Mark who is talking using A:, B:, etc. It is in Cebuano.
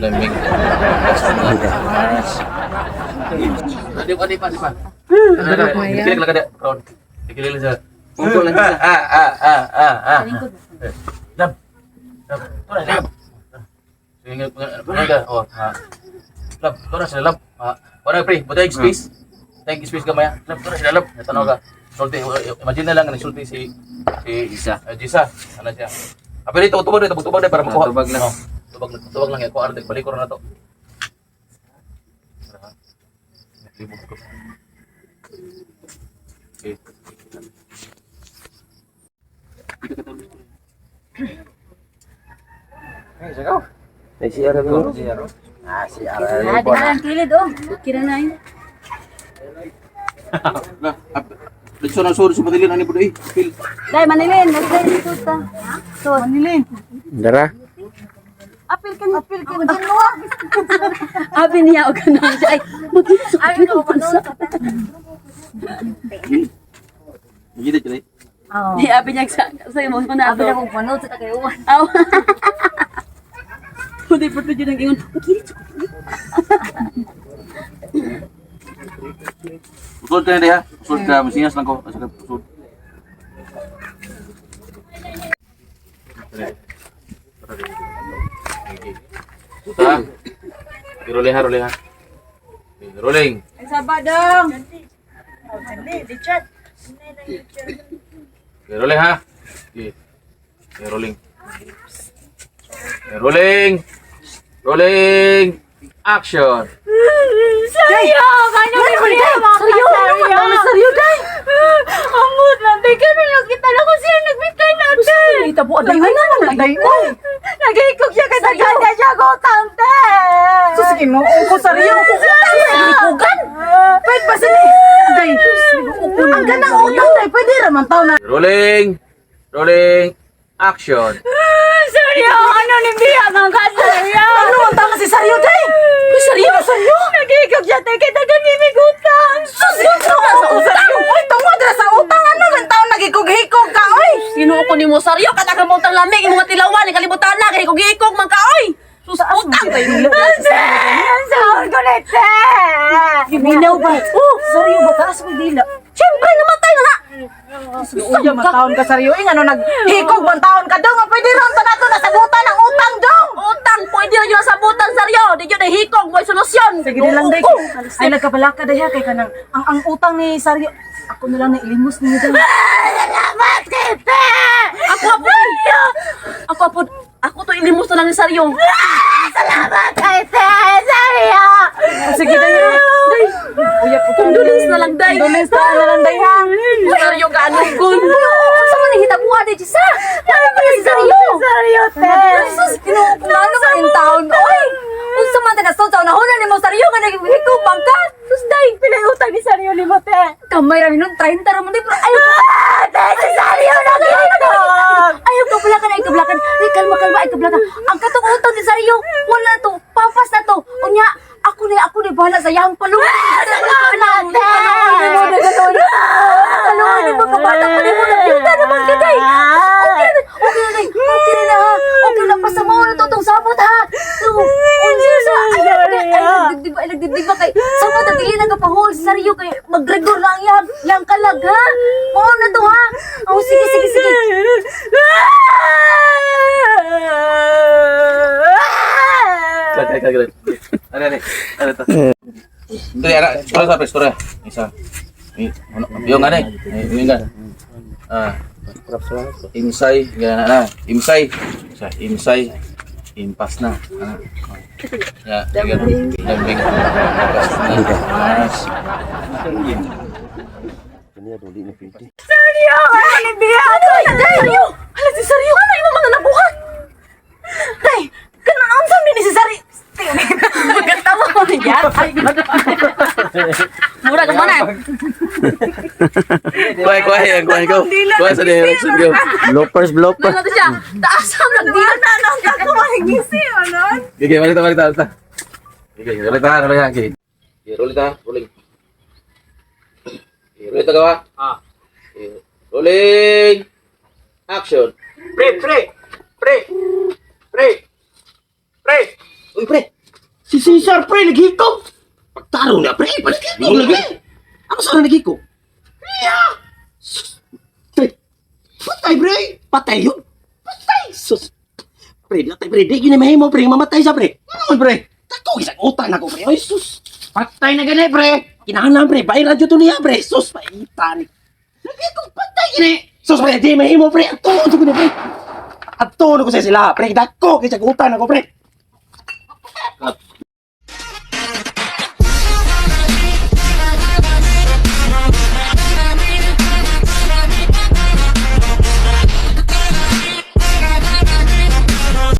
A: Lambing. Mas. Di pa, di pa, di pa. Kilig lang kada. Ron. Kilig lang siya.
B: Pungko lang siya.
A: Ah, ah, ah, ah, ah. Lab. Lab. Tora, lab. Sige, nga ka. Oh, ha. Lab, tora sila lab. Ah, wala pre, butay space. Thank you space gamay. Lab, tora sila lab. Tanaw ka. Sulti, imagine na lang nga nagsulti si si
B: Isa.
A: Jisa. Ano siya? Ah, pero ito, tubag na, tubag na para makuha.
B: Ah, tubag lang.
A: Oh, tubag lang, tubag lang yan. Kuha rin, balik ko na to. Okay.
B: Ay, si Arab. Ah, si Arab.
C: Ah, di na lang kilid oh. Kira na yun.
A: Dito na sur sa padilin ani budoy. Pil.
C: Dai Manilin, nasa dito ta. So, Manilin.
B: Dara.
C: Apil kan, apil kan. Abi niya og kanang siya ay mag-init sa
D: Ay,
C: kilo sa.
A: Gita chile.
D: Oo.
C: Di abi niya sa sa imo na
D: Abi
C: ato.
D: na kong panood sa takayuan.
C: Aw. Pwede pa jud ang ingon. Mag-init sa kilo.
A: Usod ka na diha. Usod ka masinas lang ko. Asa ka usod. Ha? Rolling ha, rolling ha. Rolling.
C: Ay saba dong.
A: Okay, rolling ha. Okay. Okay, rolling. Okay, rolling. Rolling. Action.
D: Saryo! Kano ni Maria?
C: Saryo, ano saryo day?
D: Amot lang, day kano nakita na ko siya nagbitay natin.
C: Itabo aday na naman day. Oy.
D: Nagahikog siya kay Taganya siya ko tante.
E: Sus, Ginoo ko saryo.
C: Hikugan.
E: Pwede ba sila? Day, ang ganang utang day, pwede raman tao na.
A: Rolling. Rolling. Action.
D: Saryo! Ano ni Bia man ka Saryo?
E: Ano ang tao na si Saryo day?
C: Uy, saryo, saryo.
D: Nagahikog siya tay kay Taganya may gutang.
E: Sus, Ginoo ko saryo. Oy, tungod ra sa utang ano man tao nagikog-hikog ka oy.
C: Ginoo ko nimo saryo kada ka mong lamig imong tilawan kalibutan na kay hikog man ka oy. Sus utang kay.
D: Ang sahod ko na te.
E: Giminaw ba? Oh, Saryo ba taas ko dila?
C: Siyempre namatay na na.
E: Uya man taon ka Saryo, ing ano naghikog man taon ka dong, pwede ra ta nato nasabutan ang utang dong.
C: Utang pwede ra yun sa butang saryo. Di yun hikog mo solusyon.
E: Sige na lang day. Ay nagkabalaka day ha kay kanang ang utang ni Saryo. Ako na lang nailimos niyo day.
D: Salamat kay te.
C: Ako apo. Ako apo. Ako to ilimos na lang ni saryo.
D: Salamat kay te. Saryo!
E: Sige day. Ha. Day. Uya po.
C: Condolence na lang day.
E: Condolence na lang day ha.
C: Saryo ka ano kun. Unsa man hitabuha day sa? Ano ba si saryo?
D: Saryo te.
C: Sus, Ginoo ko ano man in taon oy. Unsa man ta nasod sa unahon nimo saryo nga naghikog man ka. Sus day.
D: Pilay utang ni Saryo ni mo te.
C: Kamay ra nun 30 ra man day pero ay
D: Ah, te si Saryo nagahikog.
C: Ayaw ka pala ka na ikablakan. Ay, kalma, kalma, ikablakan. Ang katong utang ni Saryo, wala to. Papas na to. Unya, ako na, bahala sa iyang paluwa.
D: Salamat, te!
C: Paluwa ni mga bata pa mo na byuda naman ka, day. Okay na, okay na, day. Okay na, ha. Okay na, pasamaw na to tong sabot, ha. So, unsa sa, ay, ay, ay, nagdibdib, ay, nagdibdib ba kay, sabot na dili na ka pahol sa Saryo kay, magregor na ang iyang, iyang kalag, ha. Oo na to, ha. Oh, sige, sige, sige.
A: Kag kag kag. Ano ano? Ano to? Ito ara, istorya sa istorya. Isa. Ano, yung ano eh. Yung gan. Ah. Imsay, gana na. Imsay. Isa, imsay. Impas na. Ano. Ya, ganun. Lambing. Impas na. Mas.
D: Saryo! Ano ni Bia?
C: Saryo! Hala si Saryo! Ano yung mga nabuhat?
E: Day, kanang unsa ni si Saryo?
C: Magkatawa ko niya. Ay, Mura ka man.
A: Kuhay, kuhay, kuhay, go. Kuhay sa direction, go.
B: Bloopers, bloopers.
C: Ano to siya? Taas ang nagdila.
A: Okay, balik ta, balik ta, balik ta. Okay, ulit ta, ulit ta, okay. Okay, ulit ta, rolling. Okay, ulit ta gawa. Ah. Okay, rolling. Action.
F: Pre, pre, pre, pre, pre.
B: Uy, pre. Si Cesar, pre, naghikog. Pagtaro na, pre. Naghikog lagi. Ano sa naghikog? Iya! Sus! Pre, patay, pre. Patay yun. Patay. Sus. Pre, di pre. Di yun mahimo, pre. Mamatay siya, pre. Ano man, pre? Tako, isang utang na ko, pre. Ay, sus. Patay na gani, pre. Kinahanglan, pre. Bayaran dyan to niya, pre. Sus, maitan. Naghikog, patay gini. Sus, pre, di mahimo, pre. Ang tuon ko na, pre. Ang tuon ko sa sila, pre. Dako, kisang utang na ko, pre.
A: Cut.